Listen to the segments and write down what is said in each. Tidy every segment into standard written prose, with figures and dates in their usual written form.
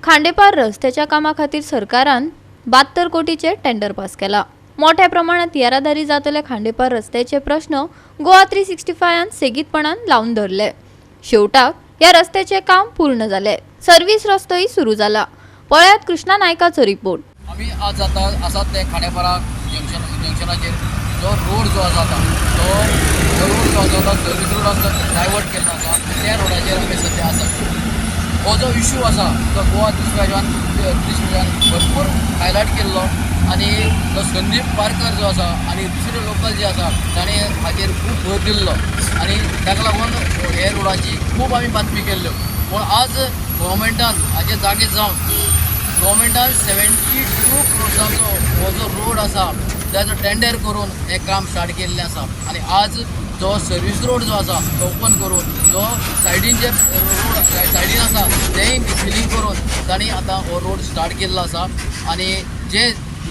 खांडेपार रस्त्याच्या कामा खातीर सरकारान 72 कोटीचे टेंडर पास केला. मोठ्या प्रमाणात येरादारी जातले खांडेपार रस्त्याचे प्रश्न गोवा 365 सेगीतपणान लावन धरले. शेवटाक ह्या रस्त्याचे काम पूर्ण जाले. सर्व्हिस रस्तोय सुरू जाला. पळयात कृष्णा नायकाचो रिपोर्ट. आमी आज आतां आसात ते खांडेपारा जंक्शनाचेर. जो रोड जो आसा आतां तो रोड जो आसा तो सर्वीस रोड आमचो डायवर्ट केल्लो आसा, त्या रोडाचेर आमी सद्या आसात. हो जो इशू आसा तो गोवा 365 भरपूर हायलायट केल्लो आनी तो संदीप पारकर जो आसा आनी दुसरे लोकल जे आसा ताणें हाचेर खूब भर दिल्लो आनी ताका लागून हे रोडाची खूब आमी बातमी केल्ल्यो. पूण आज गोवोरमेंटान हाचे जागे जावन गोवोरमेंटान 72 क्रोर्साचो हो जो रोड आसा ताजो टेंडर करून हें काम स्टार्ट केल्लें आसा आनी आज जो सर्वीस रोड जो आसा तो ओपन करून जो सायडीन जे रोड सायडीन आसा तेंय फिलींग करून तांणी आतां हो रोड स्टार्ट केल्लो आसा. आनी जे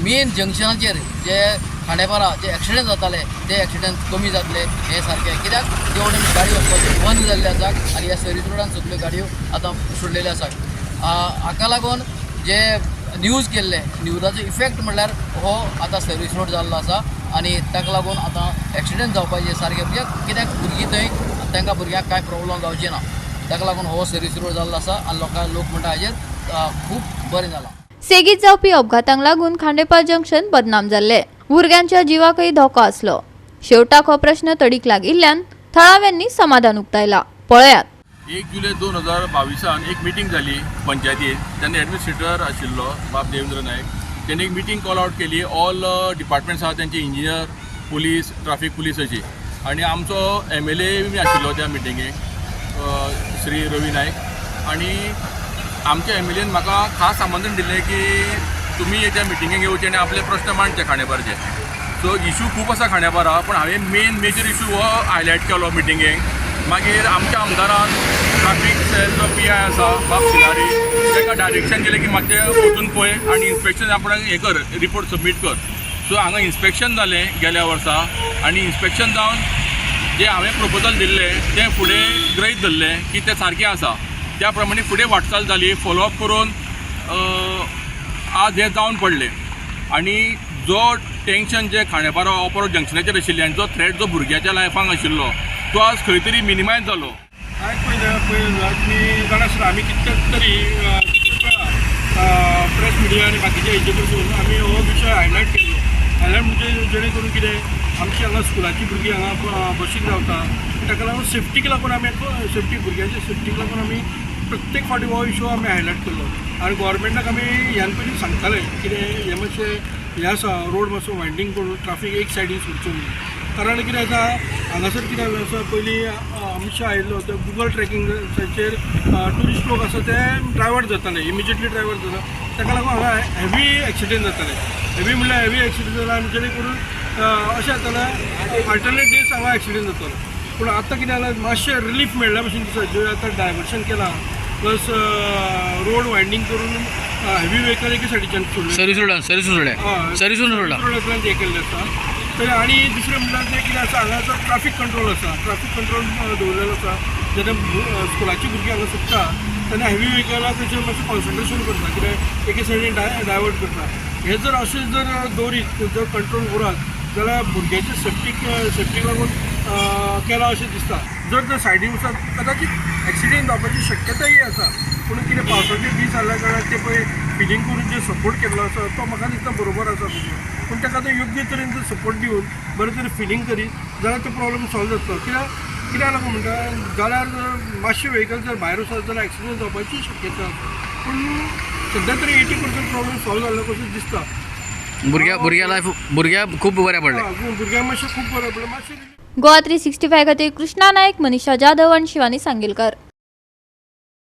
मेन जंक्शनाचेर जे खांडेपारा जे एक्सिडंट जाताले ते एक्सिडंट कमी जातले हें सारकें, कित्याक ते वटेन गाडी वचपाची बंद जाल्ली आसा आनी ह्या सर्वीस रोडान सगल्यो गाडयो आतां सोडलेल्यो आसा. हाका लागून जे न्यूज केल्ले न्यूजाचो इफेक्ट म्हणल्यार हो आतां सर्वीस रोड जाल्लो आसा आनी ताका लागून आतां एक्सिडंट जावपाचे सारके, कित्याक भुरगीं थंय तांकां भुरग्यांक कांय प्रॉब्लम जावचे ना. ताका लागून हो सर्वीस रोड जाल्लो आसा आनी लोकांक लोक म्हणटा हाजेर खूब बरें जालां. सेगीत जावपी अपघातांक लागून खांडेपार जंक्शन बदनाम जाल्ले. भुरग्यांच्या जिवाकय धोको आसलो. शेवटाक हो प्रश्न तडीक लागिल्ल्यान थळाव्यांनी समाधान उक्तायला. पळयात. 1 जुलय 2022 एक मिटींग जाली पंचायतीत. तेन्ना एडमिनिस्ट्रेटर आशिल्लो बाब देवेंद्र नायक. तेणी एक मिटींग कॉल आउट केली. ऑल डिपार्टमेंट्स आहा तेंचे, इंजिनियर, पुलीस, ट्राफीक पुलीस अशी, आनी आमचो एमएलए बी आशिल्लो त्या मिटिंगेक, श्री रवी नायक. आनी आमच्या एमएलएन म्हाका खास आमंत्रण दिल्लें की तुमी त्या मिटिंगेक येवचे आनी आपले प्रश्न मांडचे खांडेपारचे. सो इशू खूब आसा खांडेपारा, पूण हांवें मेन मेजर इशू हो हायलायट केलो मिटिंगेक. मागीर आमच्या आमदारान ट्राफीक सेल जो पीआय आसा बाब सिलारी ताका डायरेक्शन दिलें की मातशें वचून पळय आनी इन्स्पेक्शन आपणाक हें कर, रिपोर्ट सबमीट कर. सो हांगा इन्स्पेक्शन जालें गेल्या वर्सा आनी इन्स्पेक्शन जावन जे हांवें प्रपोजल दिल्लें तें फुडें गृहीत धरलें की तें सारकें आसा. त्या प्रमाणे फुडें वाटचाल जाली. फॉलोअप करून आज हें जावन पडलें आनी जो टेंशन जें खांडेपारा अपर जंक्शनाचेर आशिल्लें आनी जो थ्रेट जो भुरग्याच्या लायफाक आशिल्लो तो आज खंय तरी मिनिमायज जालो. आयज पयलें पळयलें तुमी जाणा आसतना आमी कितले तरी कितले वेळा प्रेस मिडिया आनी बाकीच्या हेजे कडसून आमी हो विशय हायलायट केल्लो. हायलायट म्हणजे जेणे करून कितें आमची हांगा स्कुलाची भुरगीं हांगा बसीन रावता, ताका लागून सेफ्टीक लागून आमी सेफ्टी भुरग्यांच्या सेफ्टीक लागून आमी प्रत्येक फावटी हो इशू आमी हायलायट केल्लो. आनी गोवोरमेंटाक आमी ह्यान पयलीं सांगताले कितें हें मातशें हें आसा, रोड मातसो वायंडींग करून ट्राफीक एक सायडीन सोडचो म्हणून. कारण कितें आसा हांगासर कितें आसा, पयलीं अमित शाह आयिल्लो तो गुगल ट्रॅकिंगाचेर ट्युरिस्ट लोक आसा ते ड्रायव्हर जाताले, इमिजिएटली ड्रायव्हर जाता. ताका लागून हांगा हेवी एक्सिडंट जाताले. हेवी म्हणल्यार हेवी एक्सिडंट जाला आनी जेणे करून अशें जातालें अल्टरनेट डेज हांगा एक्सिडंट जातालो. पूण आतां कितें जालां, मातशें रिलीफ मेळ्ळ्या भशेन दिसता. ज्यो आतां डायवर्शन केलां प्लस रोड वायंडींग करून हेवी वेहिकल एके सायडीच्यान सोडलें. सर्वीस रोडान सर्वीस रोड सर्वीस रोडा रोडांतल्यान हें केल्लें आसा. तर आनी दुसरें म्हणल्यार तें कितें आसा, हांगासर ट्राफीक कंट्रोल आसा, ट्राफीक कंट्रोल दवरलेलो आसा. जेन्ना स्कुलाची भुरगीं हांगा सुट्टा तेन्ना हेवी वेहिकलाक ताचेर मातशें कॉन्सन्ट्रेशन करता, कित्याक एके सायडीन डायवर्ट करता. हें जर अशें जर दवरीत जर कंट्रोल उरत जाल्यार भुरग्यांचे सेफ्टीक लागून केलां अशें दिसता. जर तर सायडीन वचत कदाचित एक्सिडंट जावपाची शक्यताय आसा. पूण कितें पावसाचे दीस जाल्ल्या कारणान ते पळय फिलींग करून जे सपोर्ट केल्लो आसा तो म्हाका दिसता बरोबर आसा. पूण ताका आतां योग्य तरेन जर सपोर्ट दिवन बरे तरेन फिलींग करीत जाल्यार तो प्रॉब्लम सॉल्व जातलो. कित्याक लागून म्हणटा जाल्यार मातशें वेहिकल जर भायर वचत जाल्यार एक्सिडंट जावपाची शक्यता आसा. पूण सद्या तरी 80% प्रॉब्लम सॉल्व जाल्लो कसो दिसता. भुरग्या लायफ भुरग्या खूब बरें पडलें. भुरग्यांक मातशें खूब बरें पडलें मातशें. गोवा 365 खातीर कृष्णा नायक, मनीषा जाधव आनी शिवानी सांगेलकर.